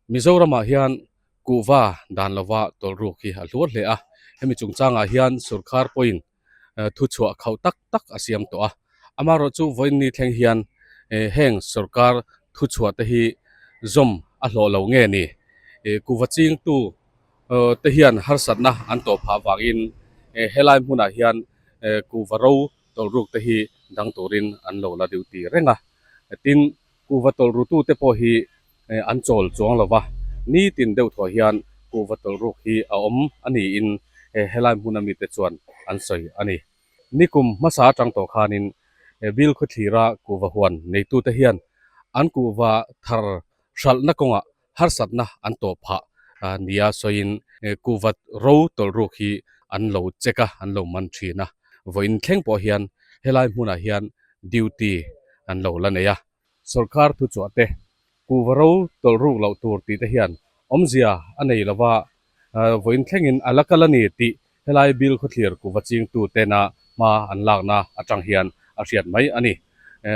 Mizoramah hian kuhva dan lova tawlhruk hi a hluar hle a, hemi chungchangah hian sorkar pawhin thuchhuah khauh tak tak a siam tawh a. Amaherawhchu vawiin thleng hian heng sorkar thuchhuah te hi zawm a hlawh lo nge ni? Kuhva chingtu te hian harsatna an tawh phah vangin helai hmunah hian kuhva ro tawlhruk te hi dang turin an lo la duty reng a. Tin, kuhva tawlhrutu te pawh hi an chawl chuang lo va, nitin deuh thuah hian kuhva tawlhruk hi a awm a niin helai hmuna mite chuan an sawi a ni. Nikum hmasa atang tawh khanin Bilkhawthlira kuhva huan neitute hian an kuhva thar hralhna kawngah harsatna an tawh phah nia sawiin kuhva ro tawlhruk hi an lo check a, an lo man thin a. Vawiin thleng pawh hian helai hmunah hian duty an lo la nei a. Sorkar thuchhuah te, kuhva ro tawlhruk loh tur tih te hian awmzia a nei lova, vawiin thlengin a la kal a ni tih helai Bilkhawthlir kuhva chingtu tena hma an lakna atang hian a hriat mai a ni.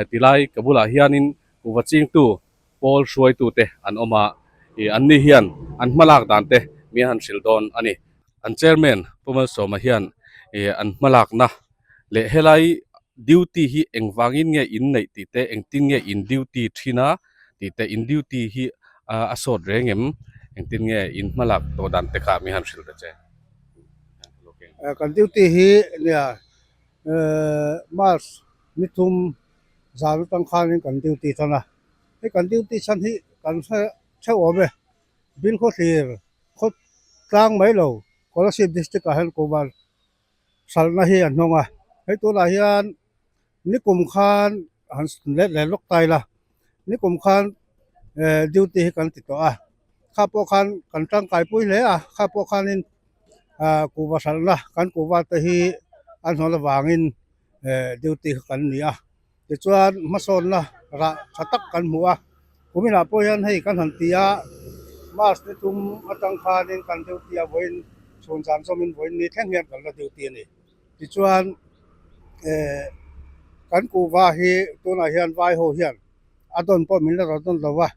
Tilai ka bulah hianin kuhva chingtu pawl hruaitute an awm a, ih anni hian an hmalak dan te mi han hrilh dawn a ni. An chairman Pu Malsawma hian ih an hmalakna leh helai duty hi engvangin nge in neih tih te, engtin nge in duty thin a tih te, in duty hi a sawt reng em, engtin nge in hmalak tawh dan te kha mi han hrilh ta che. Kan duty hi nia March ni thum zan atang khanin kan duty tan a, hei kan duty chhan hi kan hre theuh awm e, Bilkhawthlir khaw tlang mai lo Kolasib district ah hian Kuhva hralhna hi a hnawng a, hei tunah hian nikum khan han let leh lawk ta ila, nikum khan eh duty hi kan ti tawh a, kha pawh khan kan tangkai pui hle a, kha pawh khanin ah kuhva hralhna kan kuhva te hi an hnawlh avangin eh duty kha kan ni a, tichuan hmasawnna rah tha tak kan hmu a, kuminah pawh hian hei kan han ti a, March ni tum atang khanin kan duty a vawiin chhun zan zawmin vawiin ni thleng hian kan la duty a ni. Tichuan eh kan kuhva hi tunah hian vai ho hian a dawn pawh min la rawn dawn lo va,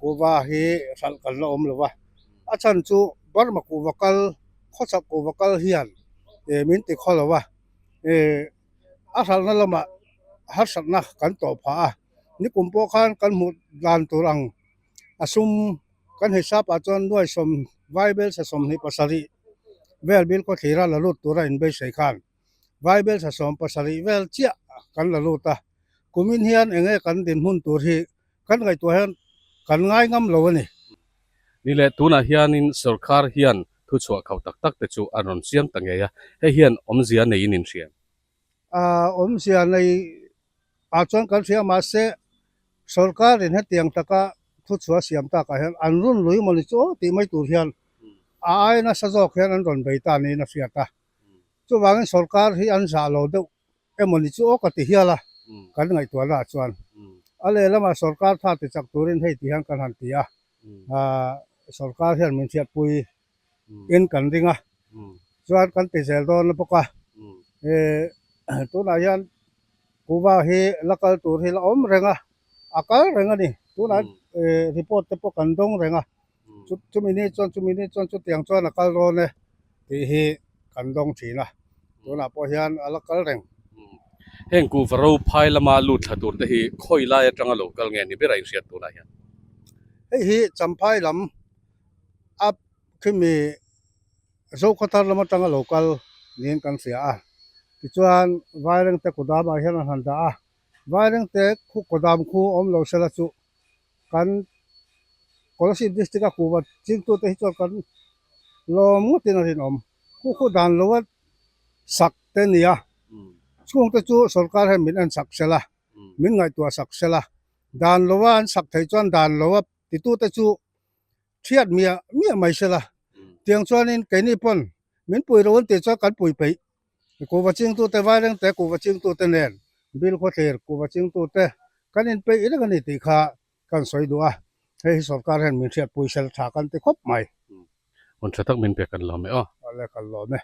kuhva hi hralh kan la awm lo va, a chhan chu Burma kuhva kal khawchhak kuhva kal hian eh min ti khaw lo va. eh a hralhna lamah harsatna kan tawh phah a nikum pawh khan kan hmuh dan tur ang a sum kan hisap ah chuan nuai sawm vaibel sa sawmhnih pasarih vel Bilkhawthlir a la lut tura inbeisei khan vaibel sa sawm pasarih vel chiah kan la lut a kumin hian eng nge kan dinhmun tur hi kan ngaihtuah hian kan ngai ngam lo a ni. Ni leh tunah hianin sorkar hian thuchhuah khauh tak tak te chu an rawn siam ta ngei a, hei hian awmzia neiin in hria. Aaa awmzia nei ah chuan kan hria mahse sorkarin hetiang taka thuchhuah siam takah hian an run lui mawni chu aw tih mai tur hian a ai nasa zawk hian an rawn bei ta niin a hriat a, chuvangin sorkar hi an zah lo deuh emawni chu aw ka ti hial a, kan ngaihtuahna ah chuan a lehlamah sorkar tha ti chak turin hei ti hian kan han ti a, aah sorkar hian min hriatpui in kan ring a, chuan kan ti zel dawn bawk a, eh tunah hian kuhva hi la kal tur hi la awm reng a, a kal reng a ni, tunah eh report te pawh kan dawng reng a. Chumi ni chuan chumi ni chuan chutiang chuan a kal dawn e tih hi kan dawng thin a, tunah pawh hian a la kal reng. Heng kuhva ro phai lama lut thla tur te hi khawi lai atanga lo kal nge ni ber a inhriat tunah hian? Hei hi Champhai lam a khimi Zokhawthar lam atanga lo kal niin kan hria a, tichuan Vairengte kudamah hian an han dah a, Vairengte khu kudam khu awm lo sela chu kan Kolasib district a kuhva chingtute hi chuan kan lawm ngawtin a rinawm. Khu khu dan lo a sak te a ni a, chhungte chu sorkar hian min en sak sela, min ngaihtuah sak sela, dan lo a an sak theih chuan dan lo a titute chu thiat miah miah mai sela, tiang chuanin keini pawn min pui lo an tih chuan kan pui peih. Kuhva chingtute Vairengte kuhva chingtute nen Bilkhawthlir kuhva chingtute kan inpeih reng a ni tih kha kan sawi duh a, hei hi sorkar hian min hriatpui sel tha kan ti khawp mai. Hun tha tak min pe kan lawm e aw. Awle kan lawm e.